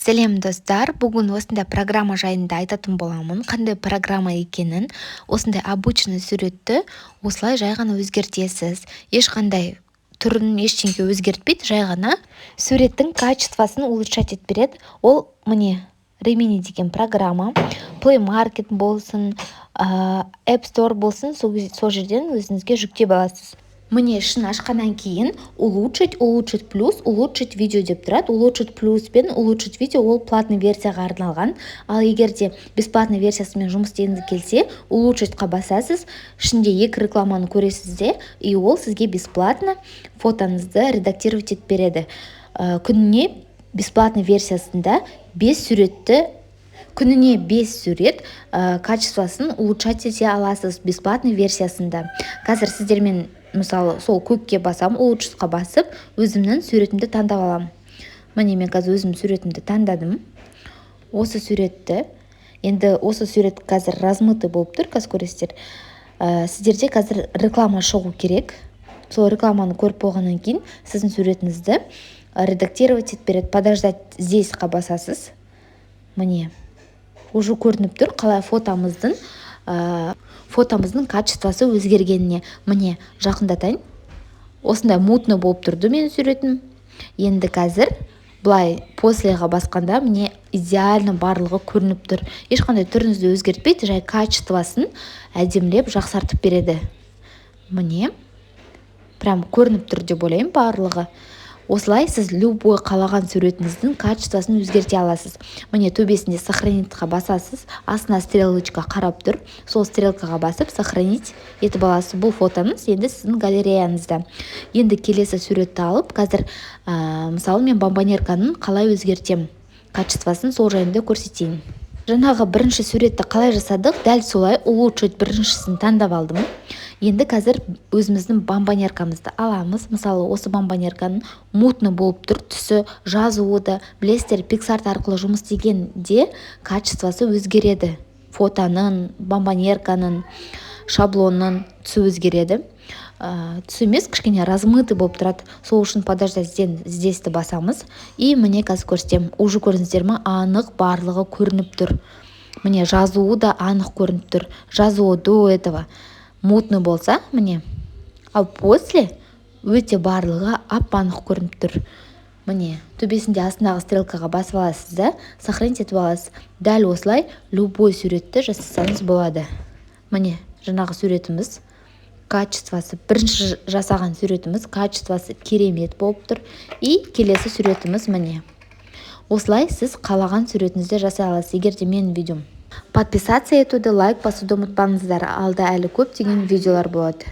Сәлем, достар! Бүгін осындай программа жайында айтатын боламын. Қандай программа екенін: осындай обычный суретті осылай жай ғана өзгертесіз. Ешқандай түрін, ештеңе өзгертпейді, жай ғана суреттің качествосын улучшать етіп береді. Ол, міне, Remini деген программа. Play Market болсын, App Store болсын, сол жерден өзіңізге жүктеп аласыз. Міне, ішін ашқаннан кейін «Улучшить», «Улучшить плюс», «Улучшить видео» деп тұрады. «Улучшить плюс» пен «Улучшить видео» ол платный версияға арналған. Ал егер де бесплатный версиясымен жұмыс істегіңіз келсе, «Улучшить» қа басасыз. Ішінде екі рекламаны көресіз де, и ол сізге бесплатно фотоңызды редактировать етіп береді. Күніне бесплатный версиясында бес суретті, күніне бес сурет качествосын улучшать ете аласыз бесплатный версиясында. Қазір сіздермен, мысалы, сол көкке басамын, «Улучшить» қа басып, өзімнің суретімді таңдап аламын. Міне, мен қазір өзімнің суретімді таңдадым, осы суретті. Енді осы сурет қазір размытый болып тұр, қазір көресіздер. Сіздерде қазір реклама шығу керек. Сол рекламаны көріп болғаннан кейін сіздің суретіңізді редактировать етіп береді. «Подождать здесь» қа басасыз. Міне, уже көрініп тұр, қалай фотомыздың качествосы өзгергеніне. Міне, жақындатайын. Осындай мутный болып тұрды менің суретім. Енді қазір былай «После» ға басқанда, міне, идеально барлығы көрініп тұр. Ешқандай түріңізді өзгертпейді, жай качествосын әдемілеп жақсартып береді. Міне, прям көрініп тұр деп ойлаймын барлығы. Осылай сіз любой қалаған суретіңіздің качествосын өзгерте аласыз. Міне, төбесінде «Сохранить» қа басасыз, астына стрелочка қарап тұр, сол стрелкаға басып, сохранить етіп аласыз. Бұл фотоңыз енді сіздің галереяңызда. Енді келесі суретті алып, қазір, мысалы, мен бомбонерканың қалай өзгертемін качествосын, сол жайында көрсетейін. Жаңағы бірінші суретті қалай жасадық, дәл солай «Улучшить» біріншісін таңдап алдым. Енді қазір өзіміздің бомбонеркамызды аламыз. Мысалы, осы бомбонерканың мутный болып тұр түсі, жазуы да. Білесіздер, PicsArt арқылы жұмыс істегенде качествосы өзгереді, фотоның, бомбонерканың, шаблонның түсі өзгереді. Түсі емес, кішкене размытый болып тұрады. Сол үшін «Подождать здесь» ті басамыз. И міне, қазір көрсетемін. Уже көрдіңіздер ма, анық барлығы көрініп тұр. Міне, жазуы да анық көрініп тұр. Жазуы до этого мутный болса, міне, ал после өте барлығы ап анық көрініп тұр. Міне, төбесінде астындағы стрелкаға басып аласыз да, сохранить етіп аласыз. Дәл осылай любой суретті жасасаңыз болады. Міне, жаңағы суретіміз качествосы, бірінші жасаған суретіміз качествосы керемет болып тұр. И келесі суретіміз. Міне, осылай сіз қалаған суретіңізді жасай аласыз. Егер де менің видеом, подписаться етуді, лайк басуды ұмытпаңыздар. Алда әлі көптеген видеолар болады.